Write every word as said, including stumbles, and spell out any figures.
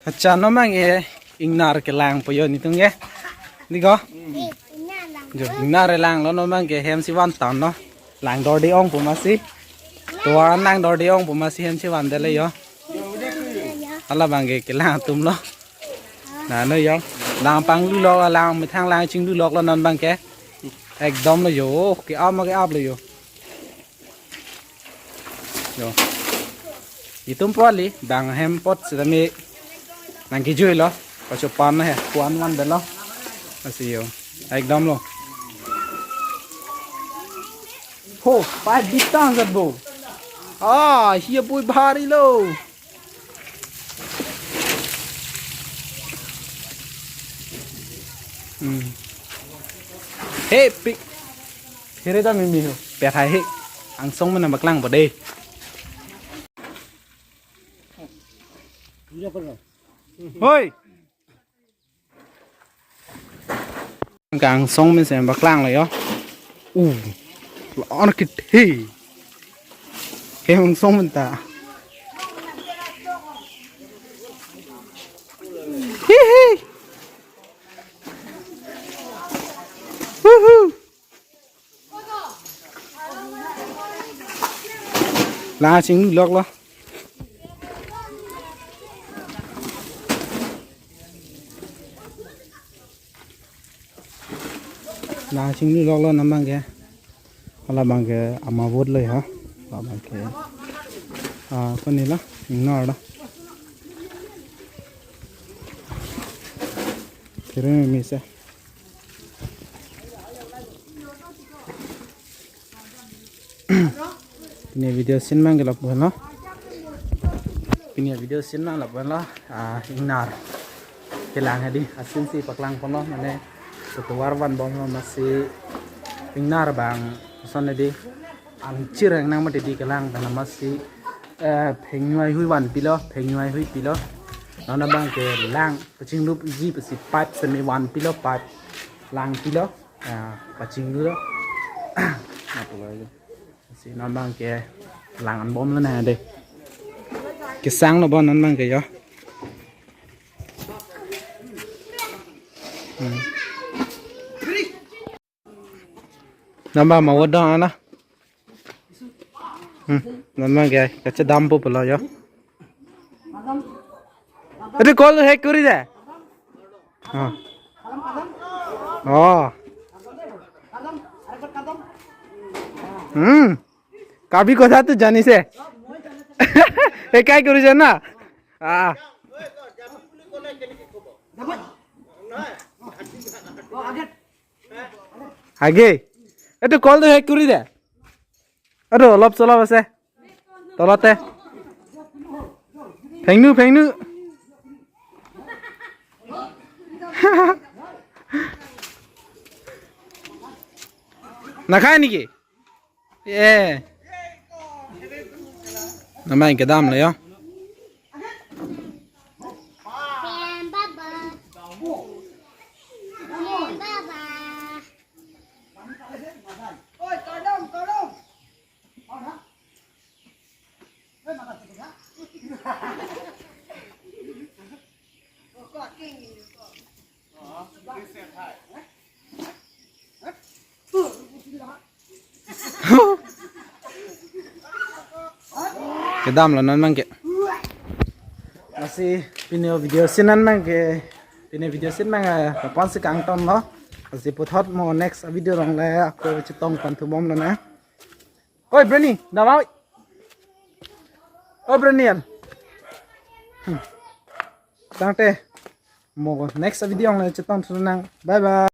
Accha, non abang ke ingnar kelangpo yo nelitum ke. Dei ko? Jo, ingnar langlo, non abang ke hem si van tanglo. Lang dorde ong pu masi. Tovar lang dorde ong pu masi hem si vandetlo yo. Hala abang ke kelang atumlo. Nano yo. Lang panglu lok, lang methang lang chinglu loklo non abang ke. Ekdom lo yo. Ke-ap ma ke-aplo yo. Yo. Itum pali bang hem apot sitame nangkejuilo. Pachopan he, kuan man delo. Lasi yo. Ekdom lo. Ho, pai bitang jat bo. Ah, hiya bui bhari lo. Hmm. He, pik. Here ta mimi ho. Pethai he. Angsong mena baklangpo dei. Hoi. Angsong mena baklanglo yo. Uh. Lon kit he. He angsong mena ta. Hi hi. Woohoo. Lang chinglu loklo. Lang chinglu loklo non abang ke. Hala abang ke amavot lo ya. Hala abang ke. Ah, ko neli la. Ingnar lo. Kiri mimi se. Pini video scene abang ke lapu lo. Pini video scene abang lapu lo. Ah, ingnar kelang hedi. Asin si paklangponlo mane tovar vanbomlo masi ingnar abang. Koson hedi. Angchir ang nang mati di kelang pen masi, eh, phengnyuai hui vanpilo, phengnyuai hui pilo. Non abang ke lang pachingluji pusi pipe semi vanpilo, pipe langpilo. Ah, pachinglulo. Apo lo. Si non abang ke lang anbomlo na dei. Kesanglo bo non abang ke yo. Hmm. Non abang mavot dong ana. Hmm. Non abang ke kachedampo pulo yo. Etu call tu hack kori de. Oh. Oh. Hmm. Karbi kotha tu janise. Ekai kori jana. Ah. Age. Etu call tu hack kori de. Aru olop cholop ase. Tolote. Phengnu, phengnu. Nakhai niki? Eh. Non abang kedamlo yo. Kedamlo non abang ke. Lasi pini video scene abang ke, pini video scene abang, eh, lapu-an si kangtonlo. Lasi puthot mo next video along le ako chetong pon thubomlo na. Oi, Brenny, damai. Oi, Brenny, an. Hmm. Tangte mo next video along le chetong thunang. Bye bye.